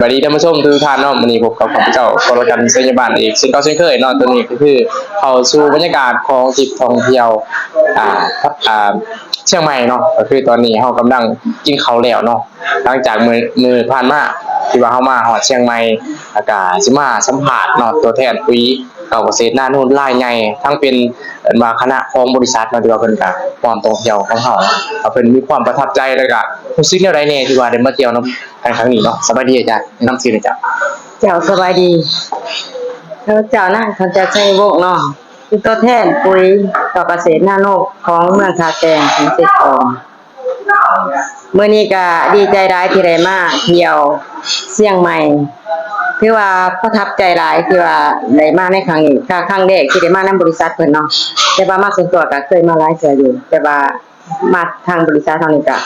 ສະບາຍດີທ່ານຜູ້ຊົມທຸກໆທ່ານເນາະ, ມື້ນີ້ພົບກັບຂ້າພະເຈົ້າ ກໍລະກັນ ໄຊຍະບ້ານ ອີກເຊັ່ນເກົ່າເຊັ່ນເຄີຍເນາະ. ຕອນນີ້ກໍຄືເຂົ້າສູ່ບັນຍາກາດຂອງທຣິບທ່ອງທ່ຽວ ອ່າ ອ່າ ຊຽງໃໝ່ເນາະ, ກໍຄືຕອນນີ້ເຮົາກຳລັງກິນເຂົ້າແລ້ວເນາະ. ຫຼັງຈາກມື້ ມື້ຜ່ານມາທີ່ວ່າເຮົາມາຮອດຊຽງໃໝ່ ແລ້ວກໍຊິມາສຳພາດເນາະ ຕົວແທນປຸ໋ຍ ເຂົ້າກະເສດນາໂນດລາຍໃຫຍ່ ທັງເປັນ ເອີ້ນວ່າຄະນະຂອງບໍລິສັດເນາະ ທີ່ວ່າເພິ່ນກະຮ່ວມທ່ອງທ່ຽວຂອງເຮົາ ວ່າເພິ່ນມີຄວາມປະທັບໃຈ ແລ້ວກະຮູ້ສຶກແນວໃດແດ່ທີ່ວ່າໄດ້ມາທ່ຽວນຳກັນຄັ້ງນີ້ເນາະ. ສະບາຍດີອາຈານ ແນະນຳຊື່ແດ່ເຈົ້າ. ເຈົ້າ ສະບາຍດີ. ຂ້າພະເຈົ້ານາງ ຄຳຈັນ ໄຊວົງເນາະ, ເປັນຕົວແທນປຸ໋ຍເຂົ້າກະເສດນາໂນດຂອງເມືອງທ່າແຊງ ແຂວງເຊກອງ. ມື້ນີ້ກະດີໃຈຫຼາຍທີ່ໄດ້ມາທ່ຽວຊຽງໃໝ່, ຖືວ່າປະທັບໃຈຫຼາຍທີ່ວ່າໄດ້ມາໃນຄັ້ງນີ້. ກະຄັ້ງແລກທີ່ໄດ້ມານຳບໍລິສັດເພິ່ນເນາະ, ແຕ່ວ່າມາສ່ວນຕົວກະເຄີຍມາຫຼາຍເທື່ອຢູ່, ແຕ່ວ່າມາທາງບໍລິສັດເຮົານີ້ກະ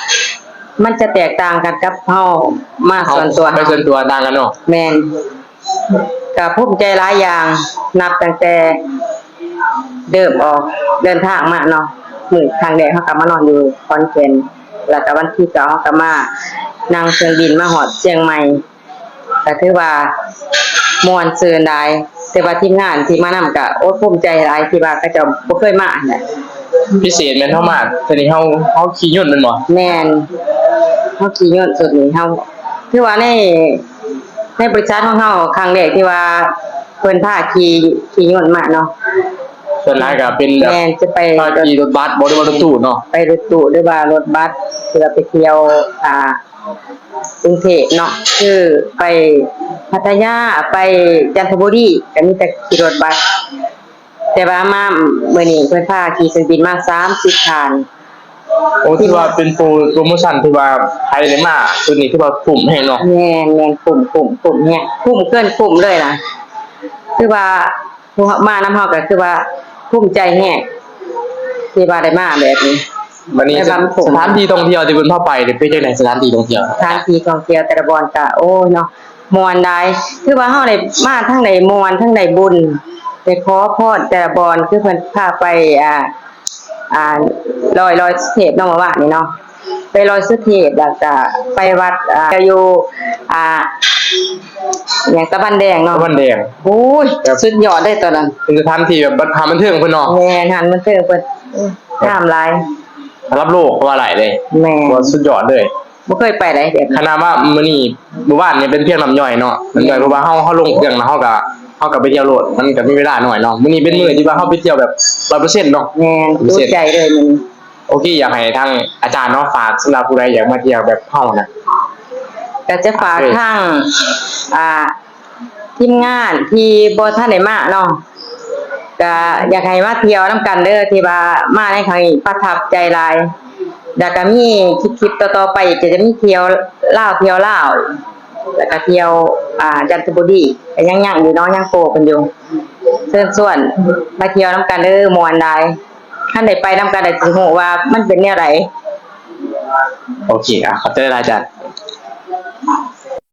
ມັນຈະແຕກຕ່າງກັນກັບເຮົາມາສ່ວນຕົວ. ໄປສ່ວນຕົວຕ່າງກັນເນາະ. ແມ່ນ. ກະພູມໃຈຫຼາຍຢ່າງ ນັບຕັ້ງແຕ່ເລີ່ມອອກເດີນທາງມາເນາະ. ມື້ຄັ້ງແລກເຮົາກະມານອນຢູ່ຂອນແກ່ນ ແລ້ວກະວັນທີເກົ້າເຮົາກະມານັ່ງເຄື່ອງບິນມາຮອດຊຽງໃໝ່, ກະຖືວ່າມ່ວນຊື່ນຫຼາຍ. ແຕ່ວ່າທີມງານທີ່ມານຳກະ ໂອ້ ພູມໃຈຫຼາຍທີ່ວ່າເຂົາເຈົ້າບໍ່ເຄີຍມາຫັ້ນແຫຼະ. ພິເສດແມ່ນເຮົາມາເທື່ອນີ້ເຮົາ ເຮົາຂີ່ຍົນແມ່ນບໍ່? ແມ່ນ, ເຮົາຂີ່ຍົນຊຸດນີ້ ເຮົາ ຖືວ່າໃນ ໃນບໍລິສັດຂອງເຮົາ ຄັ້ງແລກທີ່ວ່າເພິ່ນພາຂີ່ ຂີ່ຍົນມາເນາະ. ສ່ວນຫຼາຍກໍເປັນແບບ ແມ່ນ ຈະໄປ ພາຂີ່ລົດບັສບໍ່ ຫຼືວ່າລົດຕູ້ເນາະ? ໄປລົດຕູ້ ຫຼືວ່າລົດບັສ ເພື່ອໄປທ່ຽວ ອ່າ ກຸງເທບເນາະ, ຄືໄປພັດທະຍາ ໄປຈັນທະບູລີ ກໍມີແຕ່ຂີ່ລົດບັສ. ແຕ່ວ່າມາມື້ນີ້ເພິ່ນພາຂີ່ເຄື່ອງບິນມາສາມສິບທ່ານ. ໂອ້ ຖືວ່າເປັນໂປຣ ໂປຣໂມຊັນ ຖືວ່າໃຜໄດ້ມາຊຸດນີ້ຖືວ່າຄຸ້ມແຮງເນາະ. ແມ່ນ, ແມ່ນ, ຄຸ້ມ, ຄຸ້ມ, ຄຸ້ມແຮງ, ຄຸ້ມເກີນຄຸ້ມເລີຍນະ. ຄືວ່າຜູ້ມານຳເຮົາກໍຄືວ່າພູມໃຈແຮງທີ່ວ່າໄດ້ມາແບບນີ້. ບັດນີ້ ສະຖານທີ່ທ່ອງທ່ຽວທີ່ເພິ່ນພາໄປນີ້ເປັນຈັ່ງໃດ? ສະຖານທີ່ທ່ອງທ່ຽວ ສະຖານທີ່ທ່ອງທ່ຽວແຕ່ລະບ່ອນກໍ ໂອ້ຍເນາະ ມ່ວນຫຼາຍ. ຄືວ່າເຮົາໄດ້ມາທັງໄດ້ມ່ວນ ທັງໄດ້ບຸນ ໄດ້ຂໍພອນແຕ່ລະບ່ອນ ຄືເພິ່ນພາໄປ ອ່າ ອ່າ ດອຍ ດອຍສຸເທບເນາະ ເມື່ອວານນີ້ເນາະ, ໄປດອຍສຸເທບ ແລ້ວກະໄປວັດ ອ່າ ຢູ່ ອ່າ ຫຍັງ ຕະວັນແດງເນາະ ຕະວັນແດງ. ໂອ້ຍ ແບບ ສຸດຍອດເດ້ຕອນນັ້ນ ເປັນສະຖານທີ່ແບບ ສະຖານບັນເທີງເພິ່ນເນາະ. ແມ່ນ ສະຖານບັນເທີງເພິ່ນ ງາມຫຼາຍ ລະດັບໂລກກໍວ່າໄດ້ເດ້. ແມ່ນ ວ່າສຸດຍອດເລີຍ. ບໍ່ເຄີຍໄປໃດແບບນີ້. ຂະໜາດວ່າມື້ນີ້ ມື້ວານນີ້ເປັນພຽງນ້ຳຍ່ອຍເນາະ ນ້ຳຍ່ອຍ ເພາະວ່າເຮົາ ເຮົາລົງເຄື່ອງແລ້ວ ເຮົາກໍ ເຮົາກໍໄປທ່ຽວໂລດ ມັນກໍມີເວລາໜ້ອຍເນາະ. ມື້ນີ້ເປັນມື້ທີ່ວ່າເຮົາໄປທ່ຽວແບບຮ້ອຍເປີເຊັນເນາະ. ແມ່ນ ຮ້ອຍເປີເຊັນ ຈຸໃຈເລີຍມື້ນີ້. ໂອເຄ ຢາກໃຫ້ທາງອາຈານເນາະ ຝາກສຳລັບຜູ້ໃດຢາກມາທ່ຽວແບບເຮົານະ. ກໍຈະຝາກ ໂອເຄ ທາງ ອ່າ ທີມງານທີ່ບໍ່ທັນໄດ້ມາເນາະ ກະຢາກໃຫ້ມາທ່ຽວນຳກັນເດີ ທີ່ວ່າມາໃນຄັ້ງນີ້ປະທັບໃຈຫຼາຍ ແລ້ວກະມີຄລິບໆຕໍ່ໆໄປອີກ ກະຈະມີທ່ຽວລາວ ທ່ຽວລາວ ແລ້ວກະທ່ຽວ ອ່າ ຈັນທະບູລີ ກະຍັງ ຍັງຢູ່ເນາະ ຍັງໂປກັນຢູ່. ເຊີນຊວນມາທ່ຽວນຳກັນເດີ ມ່ວນຫຼາຍ. ຄັນໄດ້ໄປນຳກັນ ແລ້ວຊິຮູ້ວ່າມັນເປັນແນວໃດ. ໂອເຄ ອ່ະ ຂອບໃຈຫຼາຍ ອາຈານ.